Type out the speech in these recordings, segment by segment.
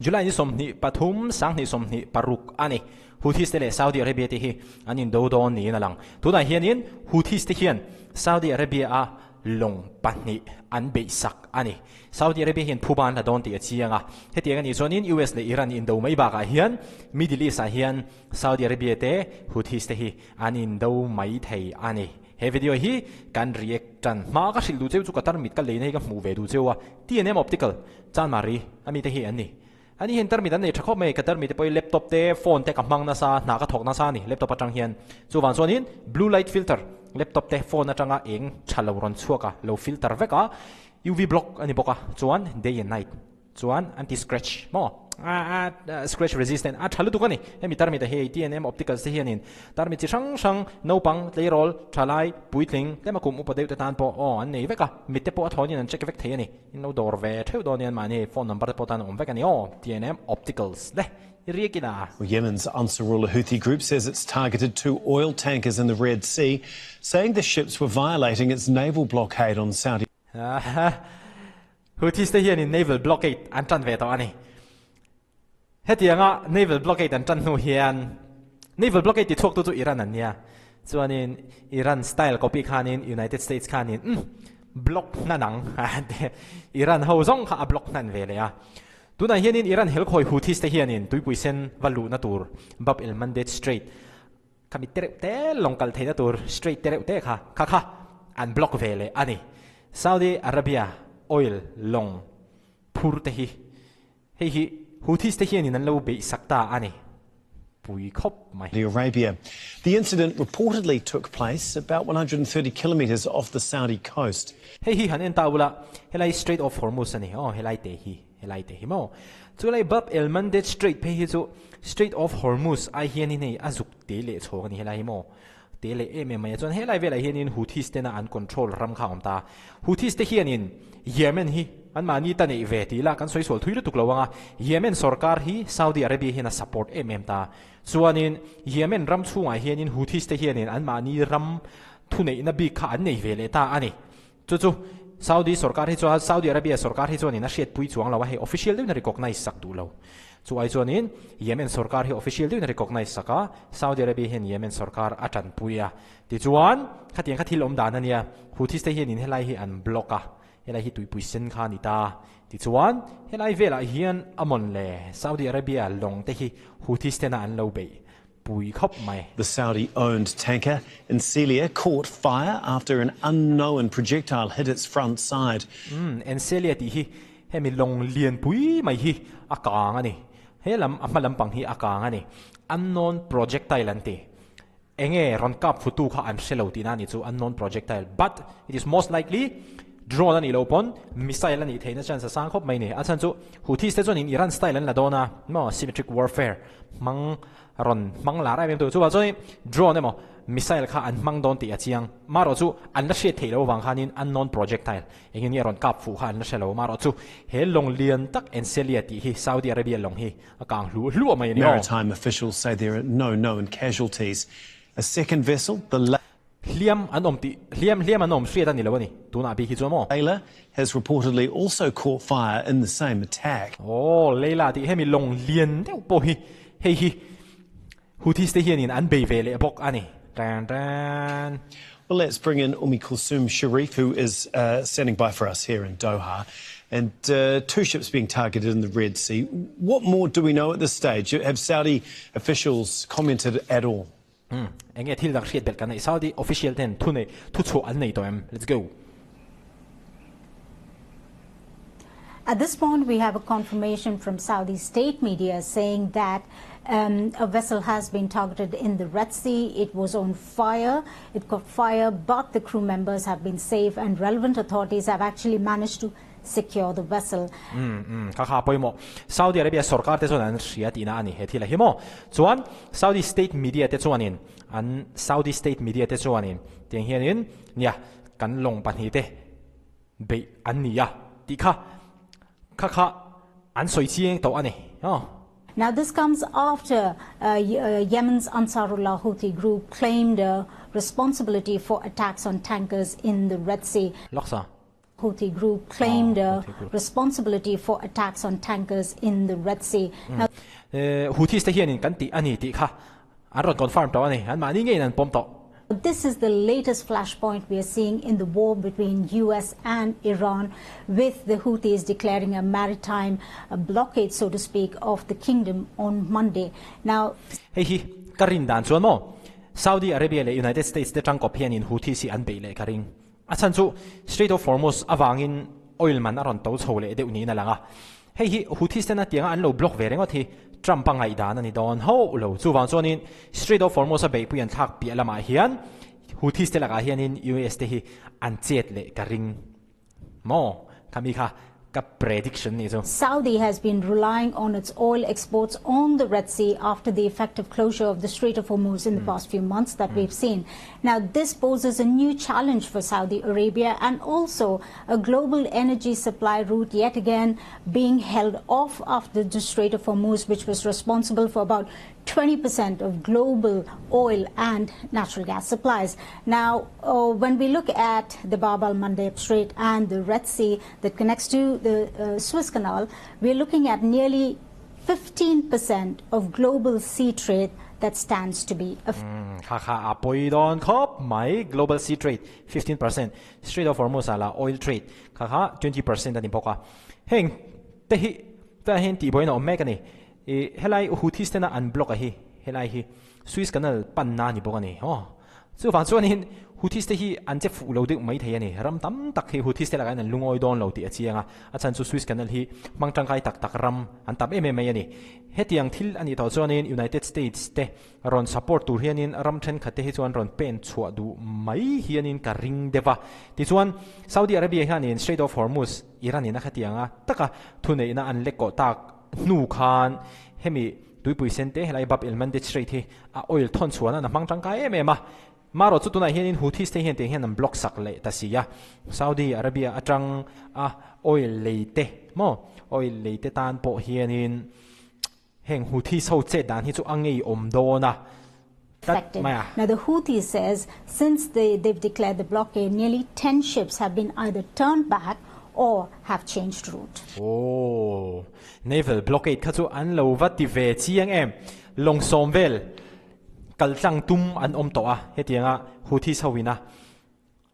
July ni 23 2026 a ni. Houthis te leh Saudi Arabia te hi an indo dawn niin a lang. Tunah hianin Houthis te hian Saudi Arabia a lawng pahnih an beihsak a ni. Saudi Arabia hian phuba an la dawn tih a chiang a. Hetiang a nih chuanin US leh Iran indo mai bakah hian Middle East ah hian Saudi Arabia te Houthis te hi an indo mai thei a ni. He video hi kan react tan hma ka hrilh duh cheu chu ka tarmit ka leina hi ka hmuh ve duh cheu a, TNM Optical, Chanmari a mite hi an ni. Ani hian tarmit an nei tha khawp mai, ka tarmit te pawh hi laptop te, phone te ka hmang nasa, hna ka thawk nasa a ni laptop atang hian. Chuvang chuanin blue light filter laptop te, phone atanga eng tha lo rawn chhuak a, lo filter vek a, UV block a ni bawk a, chuan day and night. Chuan anti scratch maw a a scratch resistant a tha lutuk a ni. Hemi tarmit ah hi TNM Opticals te hianin tarmit chi hrang hrang naupang tleirawl thalai puitling tlema kum upa deuh te tan pawh aw an nei vek a, mit te pawh a thawn in an check vek thei a ni. In lo dawr ve theuh dawn hian mahni phone number te pawh tan a awm vek a ni aw TNM Opticals le i riak in a. Yemen's Ansarullah Houthi group says it's targeted two oil tankers in the Red Sea, saying the ships were violating its naval blockade on Saudi. Houthis te hianin naval blockade an tan ve tawh a ni. Hetianga naval blockade an tan hnu hian naval blockade ti chhuaktu chu Iran an nia. Chuanin Iran style copy khanin United States khanin umm block hnan ang Iran ho zawng kha a block hnan ve leh a. Tunah hianin Iran helkhawi Houthis te hianin tuipui sen va luhna tur Bab el Mandeb Strait Khami te reuh te lawng kal theihna tur straight te reuh te kha kha kha an block ve leh a ni. Saudi Arabia oil lawng phur te hi hei hi Houthis te hianin an lo beih sak ta a ni. Pui khawp mai. Arabia. The incident reportedly took place about 130 kilometres off the Saudi coast. Hei hi han en ta ula, helai Strait of Hormuz a ni aw, helai te hi. Helai te hi maw? Chulai Bab el Mandeb Strait phei hi chu Strait of Hormuz ai hianin hei a zuk te leh chhawk a ni helai hi maw? Te leh em em mai a. Chuan helai velah hianin Houthis tena an control ram kha a awm ta. Houthis te hianin Yemen hi anmahni ta neih ve tih lah kan sawi sual thui lutuk lo ang a. Yemen sorkar hi Saudi Arabia hian a support em em ta. Chuanin Yemen ram chhungah hianin Houthis te hianin anmahni ram thuneihna bik kha an nei ve leh ta a ni. Chu chu Saudi sorkar hi chuan Saudi Arabia sorkar hi chuanin a hriatpui chuang lo a, hei official deuhin a recognise sak duh lo. Chu ai chuanin Yemen sorkar hi official deuhin a recognise sak a, Saudi Arabia hian Yemen sorkar a tanpui a. Tichuan, khatiang kha thil awm dan a nia, Houthis te hianin helai hi an block a, helai hi tuipui sen kha a ni ta. Tichuan, helai velah hian a mawn le Saudi Arabia lawng te hi Houthis tena an lo beih pui khawp mai. The Saudi-owned tanker Encelia caught fire after an unknown projectile hit its front side. Umm, Encelia tih hi hemi lawng lian pui mai hi a kang a ni. He lam, a hma lampang hi a kang a ni. Unknown projectile an ti. Enge rawn kap futu kha an hre lo tihna a ni chu, unknown projectile. But it is most likely drone a nih loh pawn missile a nih theihna chance a sang khawp mai ni. A chhan chu Houthis te chuanin Iran style an la dawn a, maw, symmetric warfare hmang rawn hmang lar em em tu. Chuvang chuan drone emaw missile kha an hmang dawn tih a chiang. Marawh chu an la hriat theih loh avang khanin unknown projectile engin nge rawn kap fuh kha an la hre lo. Marawh chu he lawng lian tak Encelia tih hi Saudi Arabia lawng hi a kang hluah hluah mai a ni aw. Maritime officials say there are no known casualties. A second vessel, the. Hliam an awm tih hliam hliam an awm hriat a ni lo a ni tunah bik hi chuan maw? Leila has reportedly also caught fire in the same attack. Aw, Leila tih hemi lawng lian deuh pawh hi hei hi Houthis te hianin an bei ve leh bawk a ni. Tan tan. Well, let's bring in Umi Kulsum Sharif, who is standing by for us here in Doha. And two ships being targeted in the Red Sea. What more do we know at this stage? Have Saudi officials commented at all? Umm enge thil dang hriat belh kan neih Saudi official ten thu nei thu chhuah an nei tawh em? Let's go. At this point we have a confirmation from Saudi state media saying that um, a vessel has been targeted in the Red Sea. It was on fire. It caught fire, but the crew members have been safe and relevant authorities have actually managed to secure the vessel. Umm umm kha kha pawimawh. Saudi Arabia sorkar te chuan an hria tihna a ni he thil a hi maw? Chuan Saudi state media te chuanin an Saudi state media te chuanin tiang hianin nia kan lawng pahnih te beih an ni a tih kha kha kha an sawi chiang tawh a ni aw. Now this comes after uh, uh, Yemen's Ansarullah Houthi group claimed uh, responsibility for attacks on tankers in the Red Sea. Laksa. Houthi group claimed Ah, Houthi group. responsibility for attacks on tankers in the Red Sea. Now, Houthis te hianin kan tih a ni tih kha an rawn confirm tawh a ni, an mahni ngeiin an pawm tawh. This is the latest flashpoint we are seeing in the war between US and Iran, with the Houthis declaring a maritime blockade, so to speak, of the kingdom on Monday. Now, Hei hi ka rin dan chuan maw Saudi Arabia leh United States te tangkawp hianin Houthis hi an beih leh ka ring. A chhan chu Strait of Hormuz avangin oil man a rawn to chho leh deuh niin a lang a. Hei hi Houthis tena tianga an lo block ve ringawt hi Trump a ngaihdan a ni dawn hauh lo. Chuvang chuanin Strait of Hormuz a beihpui an thlak piah lamah hian Houthis te lakah hianin US te hi an chet leh ka ring maw? Khami kha ka prediction nih chu. Saudi has been relying on its oil exports on the Red Sea after the effective closure of the Strait of Hormuz in the past few months that we've seen. Now, this poses a new challenge for Saudi Arabia and also a global energy supply route yet again being held off after the Strait of Hormuz, which was responsible for about 20% of global oil and natural gas supplies. Now, uh, when we look at the Bab al-Mandeb Strait and the Red Sea that connects to the uh, Suez Canal, we're looking at nearly 15% of global sea trade that stands to be affected. Kha kha a pawi dawn khawp mai global sea trade 15% Strait of Hormuz ah lah oil trade kha kha 20% a ni bawk a. Heng te hi tunah hian tihbuain a awm mek a ni. I helai Houthis tena an block a hi helai hi Suez Canal panna a ni bawk a ni. Aw chuvang chuanin Houthis te hi an che fuh lo deuh mai thei a ni. Ram tam tak hi Houthis te lakah hian an lungawi dawn lo tih a chiang a, a chhan chu Suez Canal hi hmang tangkai tak tak ram an tam em em mai a ni. Hetiang thil a nih tawh chuanin United States te rawn support tur hianin ram thenkhat te hi chuan rawn pen chhuah duh mai hianin ka ring deuh a. Tichuan Saudi Arabia hianin Strait of Hormuz Iran in a khatianga taka thuneihna an lek kawh tak hnu khan hemi tuipui sen te helai Bab el Mandeb Strait hi a oil thawn chhuahna an hmang tangkai em em a. Marawh chu tunah hianin Houthis te hian tiang hian an block sak leh ta si a. Saudi Arabia atang a oil lei te maw oil lei te tan pawh hianin heng Houthis ho chet dan hi chu a ngeiawm dawn a tlat mai a. Now the Houthis says since they, they've declared the blockade, nearly 10 ships have been either turned back or have changed route. Aw, naval blockade kha chu an lo va ti ve chiang em. Lawng sawm vel kal tlang tum an awm tawh a, hetianga Houthis ho ina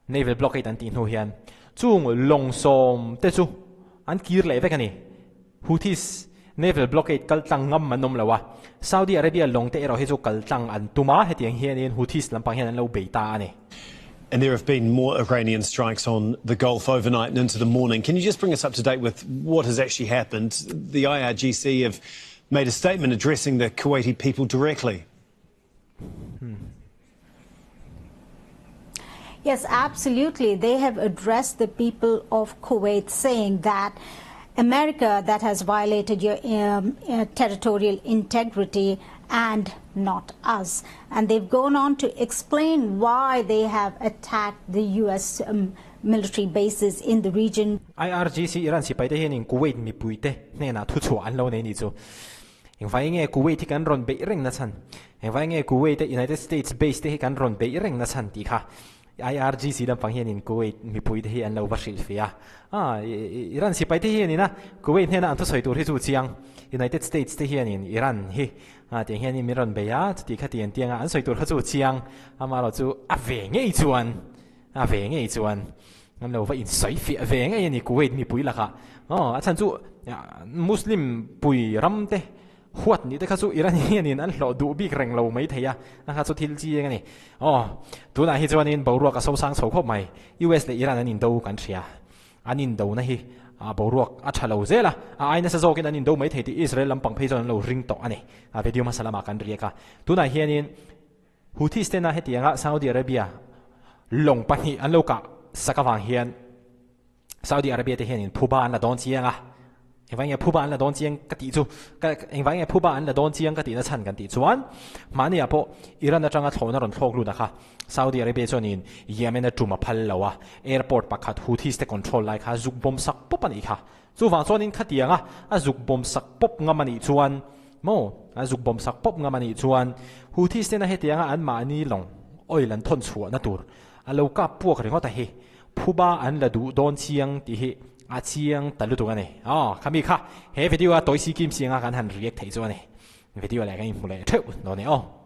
naval blockade an tih hnu hian chung lawng sawm te chu an kir leh vek a ni. Houthis naval blockade kal tlang ngam an awm lo a, Saudi Arabia lawng te erawh hi chu kal tlang an tum a, hetiang hianin Houthis lampang hian an lo bei ta a ni. And there have been more Iranian strikes on the Gulf overnight and into the morning. Can you just bring us up to date with what has actually happened? The IRGC have made a statement addressing the Kuwaiti people directly. Yes, absolutely. They have addressed the people of Kuwait saying that America that has violated your um, uh, territorial integrity and not us. And they've gone on to explain why they have attacked the U.S. Um, military bases in the region. IRGC Iran sipai te hianin Kuwait mipui te hnenah thuchhuah an lo nei ni chu. Engvai nge Kuwait hi kan rawn beih reng na chhan? Engvai nge Kuwait a United States base te hi kan rawn beih reng na chhan tih kha IRGC lampang hianin Kuwait mipui te hi an lo va hrilh fia a. Iran sipai te hianin a Kuwait hnena an thusawi tur hi chu chiang. United States te hianin Iran hi tiang hianin min rawn bei a, chuti kha ti an tiang a, an sawi tur kha chu chiang. Amaherawhchu chu a ve ngei chuan a ve ngei chuan an lo va insawi fiah ve ngei a ni Kuwait mipui lakah aw a chhan chu Muslim pui ram te huat nih te kha chu Iran hianin an hlawh duh bik reng lo mai thei a a kha chu thil chiang a ni aw tunah hi chuanin boruak a sosang chho khawp mai US leh Iran an indo kan hria an indona hi a boruak a tha lo zel a a ai nasa zawkin an indo mai thei tih Israel lampang phei chuan an lo ring tawh a ni a video hmasa lamah kan riak a tunah hianin Houthis tena hetianga Saudi Arabia lawng pahnih an lo kah sak avang hian Saudi Arabia te hianin phuba an la dawn chiang a. Engvang nge phuba an la dawn chiang ka tih chu ka engvang nge phuba an la dawn chiang ka tihna chhan kan tih chuan mahniah pawh Iran atanga thlawhna rawn thlawk lut a kha Saudi Arabia chuanin Yemen a tum a phal lo a, airport pakhat Houthis te control lai kha zuk bawm sak pawp a nih kha. Chuvang chuanin khatianga a zuk bawm sak pawp ngam a nih chuan Maw? A zuk bawm sak pawp ngam a nih chuan Houthis tena hetianga an mahni lawng oil an thawn chhuahna tur a lo kap puak ringawt a hi. Phuba an la duh dawn chiang tih hi a chiang ta lutuk a ni. Aw, khami kha he video a tawi si kim si anga kan han react theih chu a ni. Video leh kan inhmu leh theuh dawn e aw.